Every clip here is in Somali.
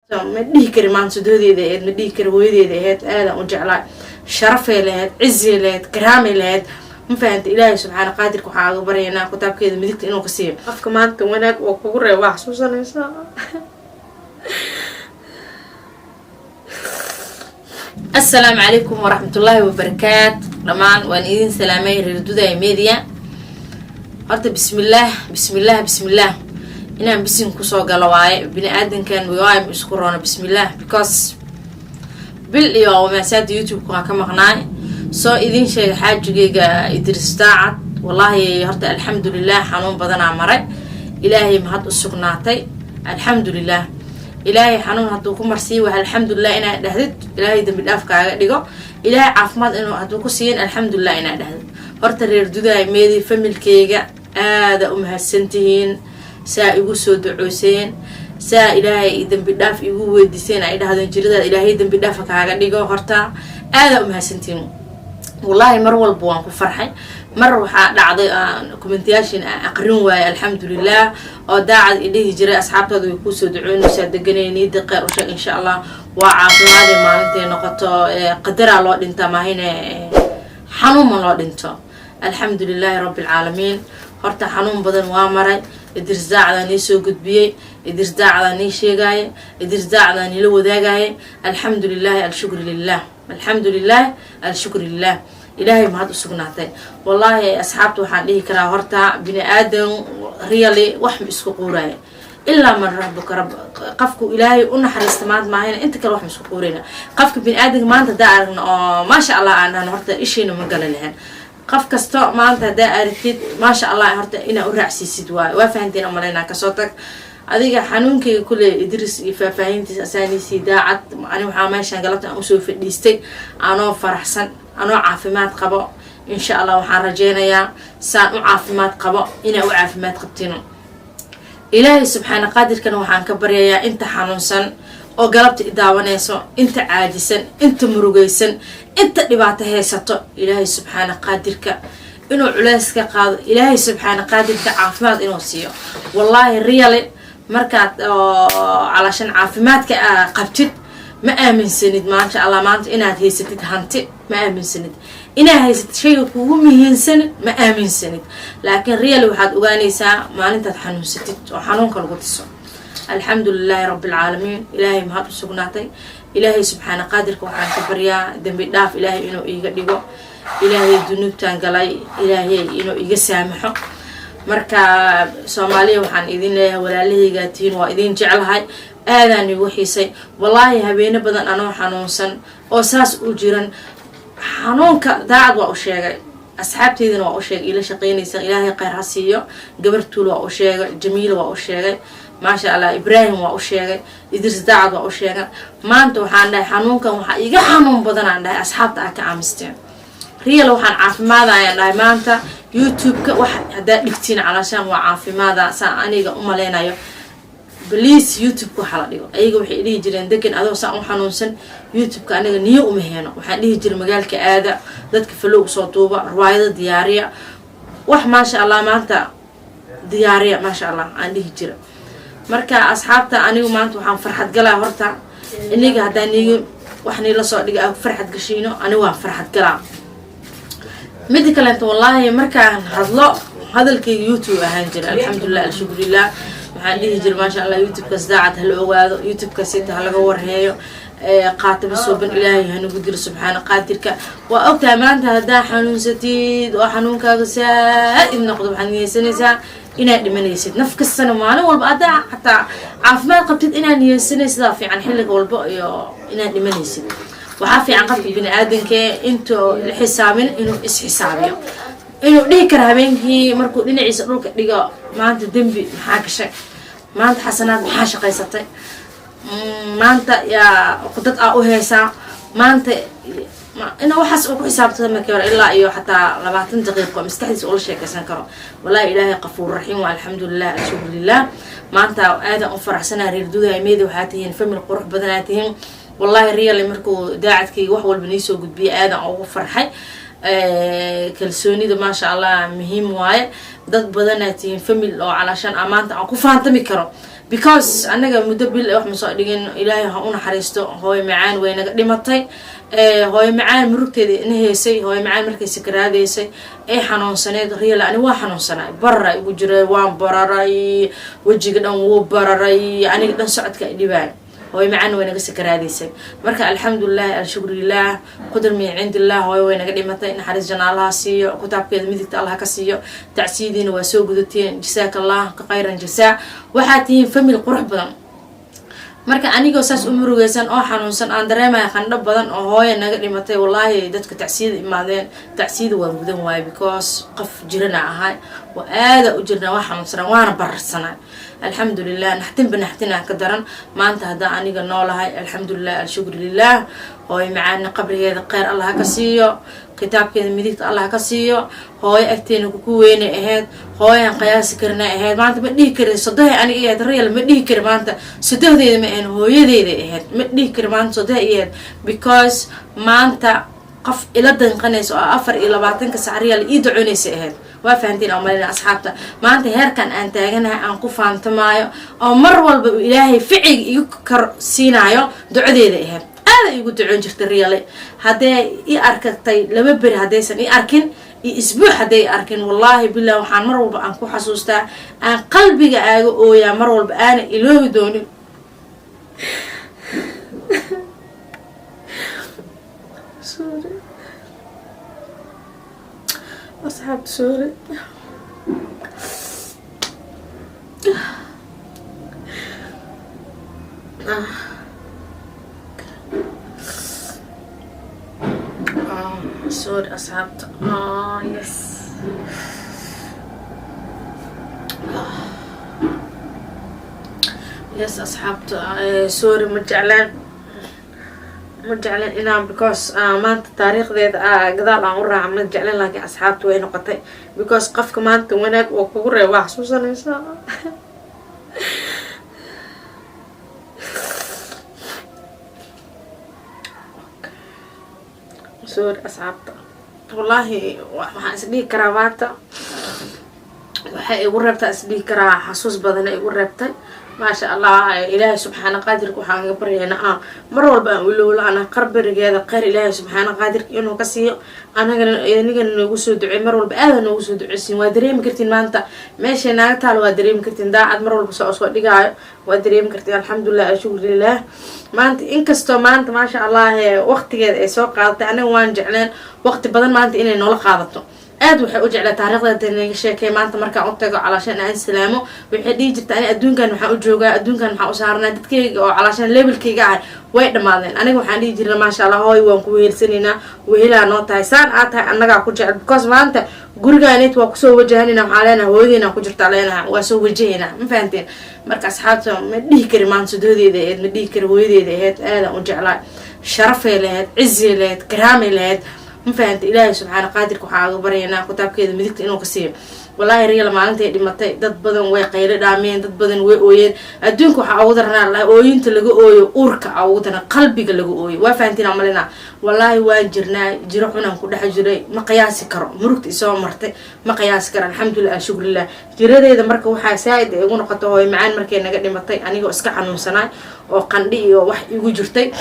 Ma dhihi kari maanta sodoodeeda ahayd, ma dhihi kari hooyadeeda ahayd. Aadaan u jeclaa, sharafay lahayd, cizay lahayd, karaamay lahayd. Ma fahanta? Ilaahay subxaana qaadirka waxaa aga baryaynaa kitaabkeeda midigta inuu ka siiyo. Qofka maanta wanaag oo kugu reeb waa xasuusanaysaa. Asalaamu calaykum waraxmatullaahi wabarakaat. Dhammaan waan idin salaamay, reer Dudaay Media. Horta bismillaah, bismillaah, bismillaah, inaan bisin kusoo galo waaye. Bini aadankan waay isku roono. Bismillaah, because bil iyo maasaada YouTube-ka waa ka maqnaay. Soo idin sheega, xaajigayga Idris Daacad, wallaahi horta alxamdulilah, xanuun badanaa maray. Ilaahay mahad u sugnaatay, alxamdulilah. Ilaahay xanuun hadduu ku marsiiyo, waa alxamdulilah inaad dhahdid. Ilaahay dambi dhaaf kaaga dhigo. Ilaahay caafimaad inuu hadduu ku siiyan, alxamdulilah inaad dhahdid. Horta reer Dudaay Meedi, familkeyga, aada u mahadsantihiin saa igu soo ducoyseen, saa ilaahay dambi dhaaf igu weydiiseen, ay dhahdeen jiradaad ilaahay dambi dhaafa kaaga dhigo. Horta aada u mahadsantihiin, wallaahi. Mar walba waan ku farxay. Mar waxaa dhacday commentiyaashin aan aqrin waayay, alxamdulilah, oo daacad i dhihi jiray asxaabtaada way kuusoo ducoynaysaa, deganay, niyada kheyr u sheeg, insha Allah waa caafimaade. Maalintay noqoto qadaraa loo dhintaa, maahine xanuun ma loo dhinto. Alxamdu lilaahi rabbi alcaalamiin. Horta xanuun badan waa maray. Idris Daacdaa nii soo gudbiyey, Idris Daacdaa nii sheegaaye, Idris Daacdaa niila wadaagaye. Alxamdu lilahi, alshukru lilah, alxamdu lilah, alshukru lilah. Ilaahay mahad u sugnaatay. Wallaahi asxaabta waxaan dhihi karaa, horta bini aadan really wax ma isku quuraya ilaa man rabuka rab. Qofku ilaahay u naxariista maanta maahayna, inta kale wax ma isku quurayna. Qofka bini aadanka maanta haddaa aragna oo maasha Allah aan dhahno, horta ishiina ma gala lahayn. Qof kasto maanta haddaa aragtid maasha Allah, horta inaa u raacsiisid waayo. Waa fahanteen umalaynaa. Kasoo tag adiga xanuunkayga kule, Idris iyo faahfaahintiisa asaaniisii Daacad. Ani waxaa meeshaan galabta aan usoo fadhiistay anoo faraxsan, anoo caafimaad qabo. Insha Allah waxaan rajeynayaa saan u caafimaad qabo inaa u caafimaad qabtino. Ilaahay subxaana qaadirkana waxaan ka baryayaa inta xanuunsan oo galabta i daawanayso, inta caajisan, inta murugaysan, inta dhibaato haysato, ilaahay subxaana qaadirka inuu culeys ka qaado, ilaahay subxaana qaadirka caafimaad inuu siiyo. Wallaahi really, markaad calaashan caafimaadka aa qabtid, ma aaminsanid maasha Allah maanta inaad haysatid hanti, ma aaminsanid inaad haysatid shayga kugu muhiimsan, ma aaminsanid. Laakiin really waxaad ogaanaysaa maalintaad xanuunsatid oo xanuunka lagu tiso. Alxamdu lilaahi rabbi alcaalamiin. Ilaahay mahad u sugnaatay. Ilaahay subxaana qaadirka waxaan ka baryaa dembi dhaaf ilaahay inuu iiga dhigo, ilaahay dunuubtaan galay ilaahay inuu iga saamaxo. Marka Soomaaliya waxaan idin leeyahay, walaalahaygaa tihiin, waa idin jeclahay, aadaan igu xiisay. Wallaahi habeeno badan anoo xanuunsan oo saas u jiran xanuunka, Daacad waa u sheegay, asxaabteydana waa u sheegay ila shaqeynaysa. Ilaahay kheyr ha siiyo. Gabar Tuul waa u sheegay, Jamiila waa u sheegay, maasha Allah, Ibraahim waa u sheegay, Idris Daacad waa u sheegay. Maanta waxaan dhahay xanuunkan waxaa iga xanuun badanaan dhahay asxaabta aa ka aamisteen. Real waxaan caafimaadayaan dhahay maanta YouTube-ka wax haddaad dhigtiin calaashaan waa caafimaada saan aniga u maleynayo. Please, YouTube-ka waxaa la dhigo. Ayaga waxay dhihi jireen, degan adoo saan u xanuunsan YouTube-ka aniga niyo uma heeno. Waxaan dhihi jiray magaalka aada, dadka vlog soo duuba, riwaayado diyaariya, wax maasha Allah maanta diyaariya, maasha Allah aan dhihi jira. Marka asxaabta, anigu maanta waxaan farxad galaa horta iniga haddaa niigi wax niila soo dhiga aa farxad gashiino, anigu waan farxad galaa. Mida kaleeto, wallaahi markaan hadlo hadalkayga YouTube ahaan jira. Alxamdulilah, alshukrulilah. Waxaan dhihi jira maasha Allah, YouTube-kaas Daacad hala ogaado, YouTube-kaas sita halaga warheeyo, qaataba sooban ilaahay hanagu dilo subxaana qaadirka. Waa ogtahay, maanta haddaa xanuunsatid oo xanuunkaaga saa-id noqdo, waxaad niyeysanaysaa inaad dhimanaysid. Naf kastana maalin walba haddaa xataa caafimaad qabtid inaad niyeysanaysidaa fiican, xilliga walba iyo inaad dhimanaysid. Waxaa fiican qofka bini aadamkee intuu la xisaabin inuu is-xisaabiyo, inuu dhihi karo habeenkii markuu dhinaciisa dhulka dhigo, maanta dembi maxaa gashay, maanta xasanaad maxaa shaqaysatay, maanta yaa dad aa u heysaa, maanta ina waxaas uu ku xisaabtami karo ilaa iyo xataa 20 daqiiqo maskaxdiisa ula sheekaysan karo. Wallahi ilaahay qafuur raxiim waa. Alxamdulilah, alshukrulilah. Maanta aadan u faraxsanaa. Reer Dudaay Meeda, waxaa tihiin family qurux badanaa tihiin. Wallahi really, markuu daacadkayga wax walba niisoo gudbiyay, aadan ugu farxay. Kalsoonida maasha Allah muhiim waaye. Dad badanaa tihiin, family oo calaashaan amaanta aan ku faantami karo. Because anaga muddo bil wax ma soo dhigin. Ilaahay ha u naxariisto hooyo macaan, way naga dhimatay. Hooyo macaan murugteeda ina heysay. Hooyo macaan markay sakaraadaysay ee xanuunsaneed, real, ani waa xanuunsanay, barara igu jiray, waan bararay, wejiga dhan wuu bararay, aniga dhan socodka ay dhibaan. Hooyo macaan way naga sakaraadaysay. Marka alxamdulilahi, alshukrulilah, qudar min cindillah, hooyo way naga dhimatay. Naxariis janna Allaha siiyo, kitaabkeeda midigta Allah ka siiyo. Tacsiyidiina waa soo gudateen, jasaaka Allah ka khayran jasaa. Waxaad tihiin family qurux badan. Marka anigoo saas u murugeysan oo xanuunsan, aan dareemaya qandho badan oo hooya naga dhimatay, wallaahi dadka tacsiyada imaadeen, tacsiyada waan gudan waaye, because qof jirana ahay, waa aada u jirnaa, waa xanuunsanaa, waana bararsanaa. Alxamdulilah, naxtinba naxtinaa ka daran. Maanta haddaa aniga noolahay, alxamdulilah, alshukru lilah. Hooyo macaana qabrigeeda kheyr Allah ka siiyo, kitaabkeeda midigta Allah ka siiyo. Hooyo agteena kuku weynay ahayd, hooyaan qiyaasi karna ahayd. Maanta ma dhihi kari sodohay aniga ahayd, real, ma dhihi kari maanta sodohdeeda ma ahayn, hooyadeeda ahayd. Ma dhihi kari maanta sodohay ahayd, because maanta qof ila danqanaysa oo 24-ka sac real ii ducoonaysa ahayd. Waa fahantiin oo malina, asxaabta. Maanta heerkan aan taaganahay, aan ku faantamaayo oo mar walba uu Ilaahay ficiga igu kor siinaayo, ducadeeda ahayd. Aada igu ducoon jirta, really. Hadday i arkatay 2 beri, haddaysan i arkin iyo isbuuc hadday i arkin, wallaahi bilah, waxaan mar walba aan ku xasuustaa, aan qalbiga aaga ooyaa, mar walba aana iloobi doonin. Sorry asxaabta, sorry. Sorry asxaabta. Yes, yes, asxaabta, sorry. Ma jecleen inaan, because maanta taariikhdeeda gadaal aan u raaca ma jecleen, laakiin asxaabta way noqotay, because qofka maanta wanaag oo kugu reeb waa xasuusanaysaa. Sorry asxaabta. Wallaahi waxaan isdhihi karaa maanta waxay igu reebtaa, isdhihi karaa xasuus badana igu reebtay. Maasha Allah, Ilaahay subxaana qaadirka waxaan ga baryaynaa mar walba aan ulowla ana qarbarigeeda kheyr Ilaahay subxaana qaadirka inuu ka siiyo. Anagana anigana noogu soo ducey, mar walba aada noogu soo duceysiin. Waa dareemi kartiin maanta meeshay naaga taalo, waa dareemi kartiin daacad mar walba soo dhigaayo, waa dareemi kartiin. Alxamdulilah, alshukrulilah. Maanta inkastoo maanta, maasha Allah, waqtigeeda ay soo qaadatay, anaga waan jecleen waqti badan maanta inay noola qaadato. Aad waxay u jeclaa taariikhda naga sheekay. Maanta markaan u tago, calaashaan aan salaamo, waxay dhihi jirta: "Ani adduunkan waxaan u joogaa, adduunkan waxaan u saarnaa dadkayga oo calaashaan levelkayga ah way dhammaadeen." Aniga waxaan dhihi jirna: "Maasha Allah hooy, waan ku weheelsanaynaa, wehelaa noo tahay, saan aad tahay annagaa ku jecel," because maanta gurigaanit waa kusoo wajahanayna, waxaa leenahay hooyadeena ku jirtaa, leenahay waa soo wajahaynaa. Ma fahanteen? Marka asxaabta, ma dhihi kari maanta sodoodeeda ahayd, ma dhihi kari hooyadeeda ahayd. Aadaan u jeclaa, sharafay lahayd, cizay lahayd, karaamay lahayd. Ma fahanta? Ilaahay subxaana qaadirka waxaa aga baryaynaa kitaabkeeda midigta inuu ka siiyo. Wallaahi real, maalintay dhimatay dad badan way qaylo dhaameen, dad badan way ooyeen. Adduunka waxaa ugu daranaa ooyinta laga ooyo uurka, aa ugu daran qalbiga laga ooyo. Waa fahantiin malina? Wallaahi waan jirnaa, jiro xunaan ku dhex jiray, ma qiyaasi karo murugta isoo martay, ma qiyaasi karo. Alxamdulilah, alshukrilah. Jiradeeda marka waxaa saa-id ay igu noqoto hooyo macaan markay naga dhimatay, anigoo iska xanuunsanaay oo qandhi iyo wax igu jirtay.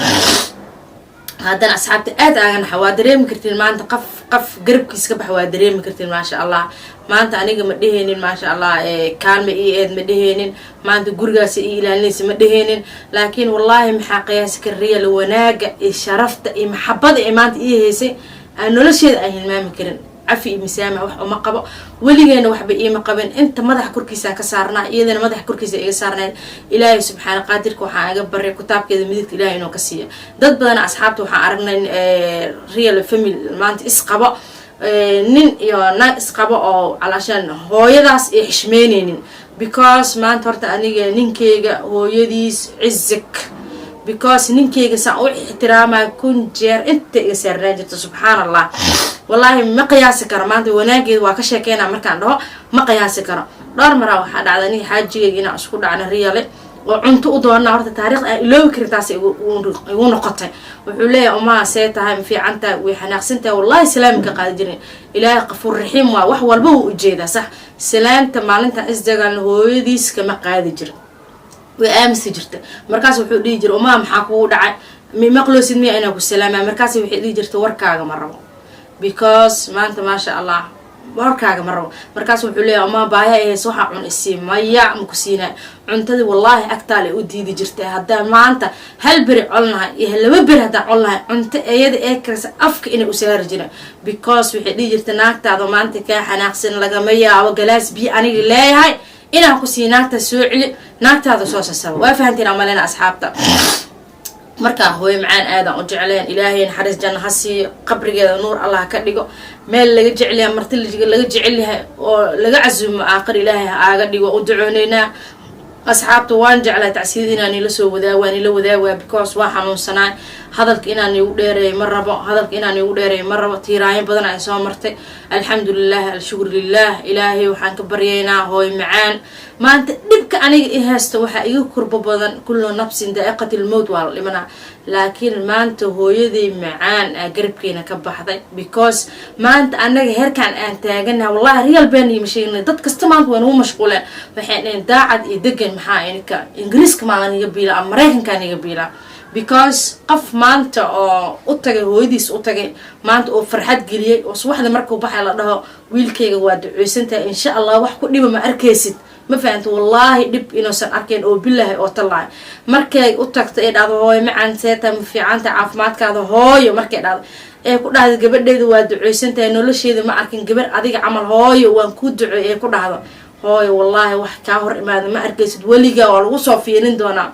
Haddana asxaabta aad aaga naxa. Waa dareemi kartiin maanta qof garabkiis ka bax, waa dareemi kartiin. Maasha Allah, maanta aniga ma dheheynin, maasha Allah, kaalma ii eed ma dheheynin, maanta gurigaas ii ilaalinaysa ma dheheynin, laakiin wallaahi maxaa qiyaasi kara, real, wanaaga iyo sharafta iyo maxabada ee maanta ii heysay aan nolosheeda aan hilmaami karin. Cafi iyo misaama wax uma qabo, weligeena waxba iima qabin. Inta madaxa korkiisaan ka saarnaa, iyadana madaxa korkiisa iga saarnayd. Ilaahay subxaana qaadirka waxaan iga baray kitaabkeeda midigta Ilahay inuu ka siiyo. Dad badan asxaabta waxaan aragnay, real, family maanta isqabo, nin iyo naag isqabo oo calaashaan hooyadaas ay xishmeyneynin, because maanta horta aniga ninkeyga hooyadiis cizig, because ninkeyga saan u ixtiraamaya kun jeer inta iga saarnaan jirta. Subxaan Allah, wallaahi ma qiyaasi karo maanta wanaageeda. Waa ka sheekeynaa markaan dhaho, ma qiyaasi karo. Dhowr maraa waxaa dhacda aniga xaajigeyga inaan isku dhacno, really, oo cunto u doona. Horta taariikhda aan iloobi karin taas igu noqotay. Wuxuu leeyahay: "Umaa, see tahay? Ma fiican tahay?" Way xanaaqsan tahay. Wallahi salaami ka qaadi jirin. Ilaahay qafuur raxiim waa, wax walba wuu ujeedaa. Sax, salaamta maalintan isdagaalna hooyadiis kama qaadi jirin. Way aamisi jirta. Markaas wuxuu dhihi jiray, "Umaa, maxaa kugu dhacay? Maqloosid miya inaa ku salaamaa?" Markaas waxay dhihi jirta, "Warkaaga ma rabo, because maanta, maasha Allah, warkaaga ma rabo." Markaas wuxuu leeyahay, "Umaa, baahi ay hayso, waxaa cun isii." "Maya, ma ku siinay." Cuntadii wallaahi agtaale u diidi jirtay. Haddaa maanta hal beri colnahay iyo 2 beri haddaan colnahay, cunto iyada ee karsa afka inay u saari jireen, because waxay dhihi jirtay, "Naagtaada maanta kaa xanaaqsan, lagama yaabo galaas biyo aniga leeyahay inaan ku sii. Naagtaa soo celi, naagtaada soo sasaba." Waa fahanteen amalena, asxaabta. Markaa hooyo macaan aadaan u jecleen. Ilaahay naxariis janno ha siiyo, qabrigeeda nuur Allah ka dhigo. Meel laga jecelyahay, marti laga jecel yahay oo laga casuumo aakhir Ilaahay ha aaga dhigo, u ducooneynaa. Asxaabta, waan jeclaa tacsiyada inaan ila soo wadaag, waan ila wadaagaa, because waa xanuunsanaa. Hadalka inaan igu dheereeyo ma rabo, hadalka inaan igu dheereeyo ma rabo. Tiiraayo badan ay soo martay. Alxamdulilah, alshukru lilah. Ilaahay waxaan ka baryaynaa hooyo macaan. Maanta dhibka aniga i haysto waxaa iga kurbo badan. Kullu nafsin daa'iqat lmowt, waa la dhimanaa, laakiin maanta hooyaday macaan aa garabkeena ka baxday, because maanta anaga heerkaan aan taaganaha, wallahi real been ima sheegna. Dad kasta maanta waa nagu mashquuleen. Waxay dhaheen, "Daacad iyo degan, maxaa inika Ingiriiska maa niga biila ama Maraykankaa niga biila?" Because qof maanta oo u tagay hooyadiis, u tagay maanta oo farxad geliyey, oo subaxda markuu baxay la dhaho, "Wiilkayga waa duceysantahay, insha Allah wax ku dhiba ma arkaysid," ma fahamta? Wallaahi dhib inuusan arkayn oo bilahi oo tallaahi. Markay u tagto ee dhahdo, "Hooyo macaan, seeta? Ma fiicanta caafimaadkaada, hooyo?" Markay dhahdo ee ku dhahdo, "Gabadheeda waa duceysantahay, nolosheeda ma arkin gabar adiga camal, hooyo waan kuu duceey," ee ku dhahdo, "Hooyo, wallaahi wax kaa hor imaada ma arkaysid weligaa, waa lagu soo fiirin doonaa."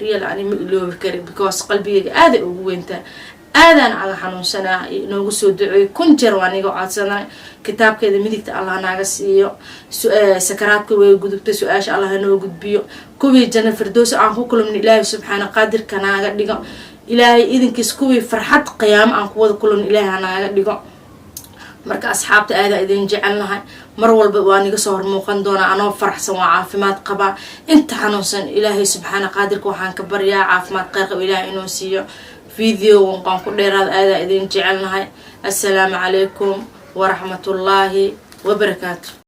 Real, ani ma iloobi karin, because qalbigayga aaday ugu weyntaa, aadaan aga xanuunsanaa. Inoogu soo duceeyay kun jeer, waa niga codsanay. Kitaabkeeda midigta Allah naaga siiyo. Sakaraadka way gudubtay, su-aasha Allah noo gudbiyo. Kuwii janna firdows aan ku kulmna Ilaahay subxaana qaadirka naaga dhigo. Ilaahay idinkiis kuwii farxad qiyaamo aan kuwada kulmna Ilaahay hanaaga dhigo. Marka asxaabta, aadaa idin jecelnahay. Mar walba waa niga soo hormuuqan doonaa anoo faraxsan, waa caafimaad qabaa. Inta xanuunsan Ilaahay subxaana qaadirka waxaan ka baryaa caafimaad kheyr qab Ilaahay inuu siiyo. Video wanqaan ku dheeraada. Aadaa idin jecelnahay. Assalaamu calaykum waraxmatullaahi wabarakaatu.